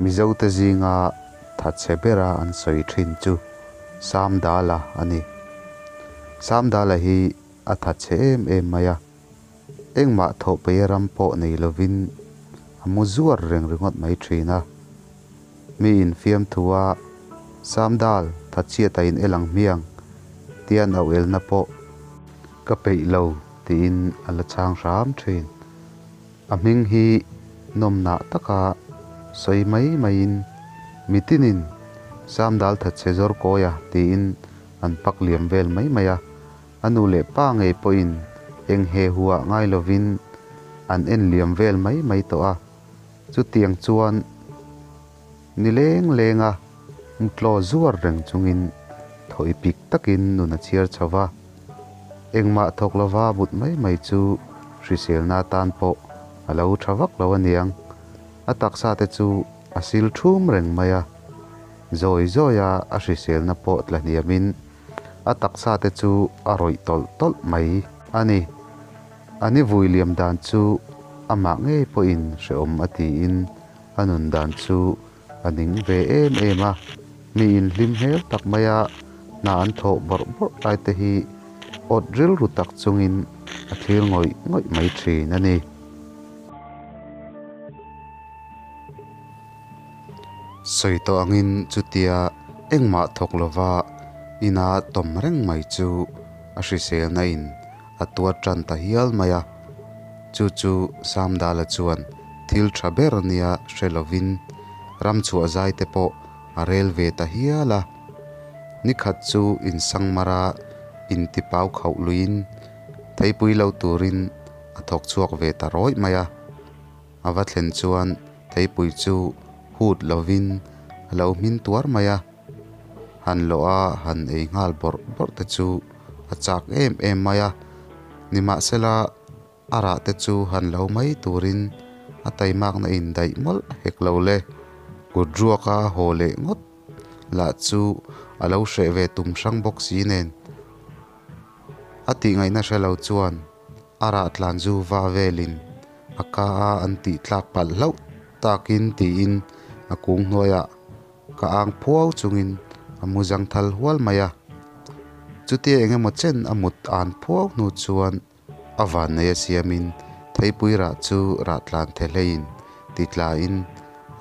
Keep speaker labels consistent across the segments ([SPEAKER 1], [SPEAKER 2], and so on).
[SPEAKER 1] Mizote zinga thatchhe bera an sawi thin chu Samdala a ni. Samdala hi a thatchhe em em mai a, engmah thawh peih ram pawh nei lovin a mu zuar reng ringawt mai thin a. Mi infiamthua Samdal thatchhiat a in el ang hmiang tia an auh elna pawh ka peih lo tiin a la chhang hram thin. A hming hi nawmnah taka sawi mai maiin mitinin Samdal thatchhe zawr kawia tiin an pak liam vel mai mai a, a nu leh pa ngei pawhin eng he huah ngai lovin an en liam vel mai mai tawh a, chutiang chuan ni leng lenga mutlaw zuar reng chungin thawi pik takin nun a chhiar chho va, engmah thawk lova but mai mai chu hriselna atan pawh a lo tha vak lo aniang, a taksa te chu a sil thum reng mai a, zawi zawia a hriselna pawh tla hniamin a taksa te chu a rawih tawlh tawlh mai a ni. A ni vui liam dan chu amah ngei pawhin hrehawm a tiin a nun dan chu a ning ve em em a, mi inhlim hmel tak maia hna an thawh bawrh bawrh lai te hi awt rilru tak chungin a thlir ngawih ngawih mai thin a ni. Sawi tawh angin chutia engmah thawk lova ina tawm reng mai chu a hriselna in a tuar tan ta hial mai a, chu chu Samdala chuan thil tha ber nia hre lovin ram chhuah zai te pawh a rel ve ta hial a. Nikhat chu insangmara intipau khauh luiin theipui lo turin a thawk chhuak ve ta rawih mai a. A va thlen chuan theipui chu hut lovin a lo hmin tuar mai a, han lawh a han ei nghal bawrh bawrh te chu a chak em em mai a, nimahsela a rah te chu han lo mai turin a taimakna indaih mawlh hek lo le, kut ruaka haw leh ngawt lah chu a lo hreh ve tum hrang bawk si nen a tihngaihna hre lo chuan a rah tlan zu va velin a ka a an tih tlak palh hlauh takin tiin a kung hnuaiah ka ang phuau chungin a mu zang thal hual mai a. Chutia eng emaw chen a mut an phuau hnu chuan a vannei a siamin theipui rah chu rah tlan the hleiin ti tlain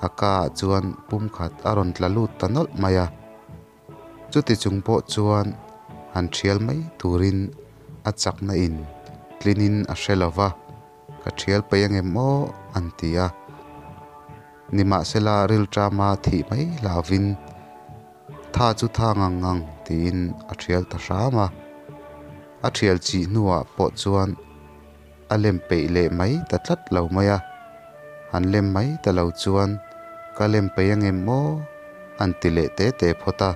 [SPEAKER 1] a ka ah chuan pumkhat a rawn tla lut ta nawlh mai a. Chuti chung pawh chuan han thial mai turin a chakna in tlinin a hre lo va, ka thial peih angem aw an ti a. Nimahsela rilṭama thih mai hlauvin tha chu tha ngang ngang tiin a thial ta hram a. A thial chih hnuah pawh chuan a lem peih leh mai ta tlat lo mai a, han lem mai ta lo chuan ka lem peih angem maw an ti leh te te phawt a.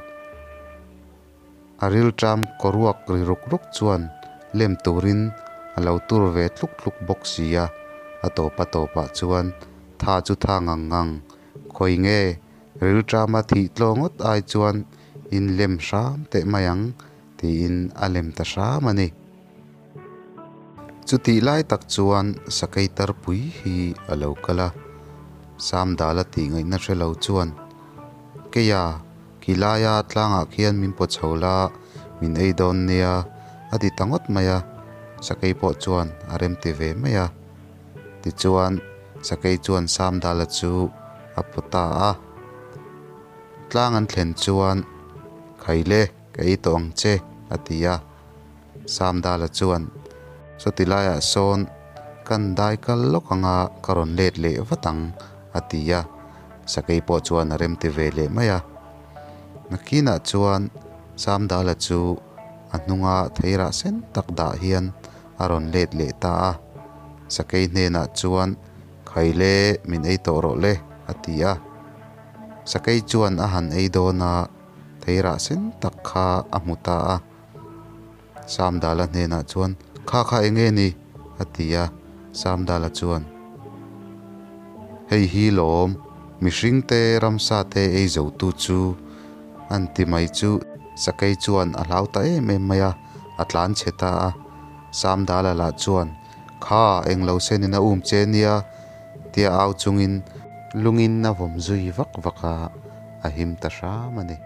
[SPEAKER 1] A rilṭam kawruak ri ruk ruk chuan lem turin a lo tur ve tluk tluk bawk si a, a tawp a tawpah chuan tha chu tha ngang ngang, khawi nge rilṭama thih tlaw ngawt ai chuan in lem hram teh mai ang tiin a lem ta hram a ni. Chutih lai tak chuan sakei tarpui hi a lo kal a, Samdala tih ngaihna hre lo chuan, Keia, khi laia tlangah khian min pawt chho la, min ei dawn nia, a ti ta ngawt mai a, sakei pawh chuan a rem ti ve mai a. Tichuan, sakei chuan Samdala chu a pawt ta a. Tlang an thlen chuan, Khaile, ka ei tawh ang che, a ti a. Samdala chuan, Sawti laiah sawn kan dai kal lawk anga ka rawn let leh vat ang, a ti a. Sakei pawh chuan a remti ve leh mai a. Nakinah chuan Samdala chu a hnunga theirah sen tak dah hian a rawn let leh ta a. Sakei hnenah chuan, Khaile, min ei tawh rawh le, a ti a. Sakei chuan a han ei dawn a, theirah sen tak kha a hmu ta a. Samdala hnenah chuan, Kha kha eng nge ni? a ti a, Samdala chuan, Hei hi lawm, mihringte ramsa te ei zotu chu an ti mai chu Sakei chuan a hlau ta em em mai a, a tlan chhe ta a. Samdala lah chuan, Kha, eng lo senin a um che nia? tia au chungin Lungin a vawm zui vak vak a, a him ta hram a ni.